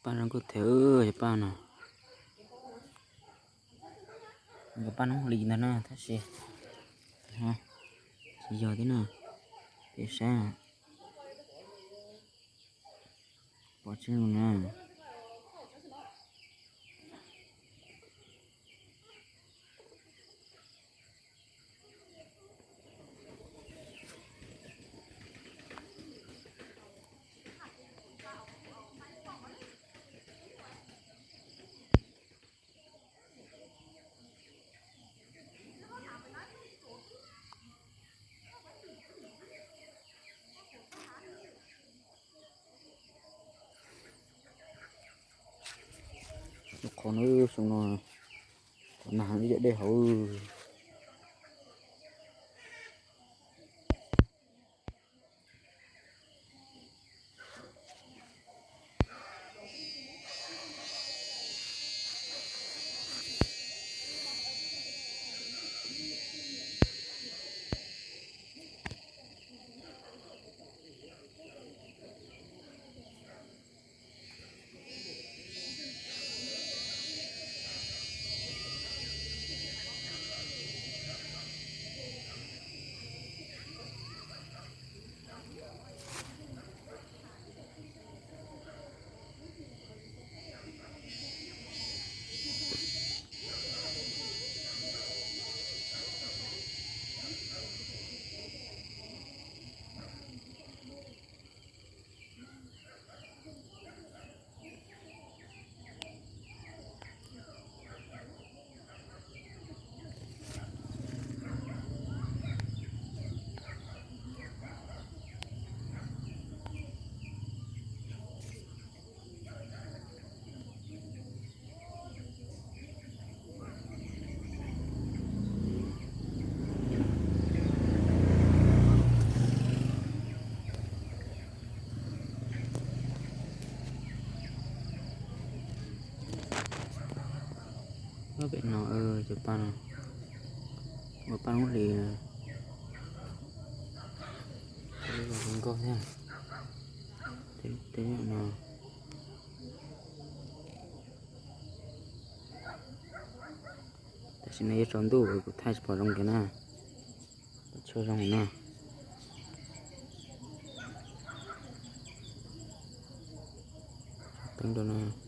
Zoo nkauj thiab cov paj no. Cov paj noob hlis ntag na tab sis tsis yog thiab na. Peb saib pom tsis zoo na. Qhov no xyoo no qhov nag ib yam dej hauv. Pem no cov paj no, ua paj noob hlis, zoo nkauj thiab. Tej no tam sim no yuav tsaus ntuj kuv thaij tsis pom zoo kiag na. Tshuaj zoo no. Teeb rau no.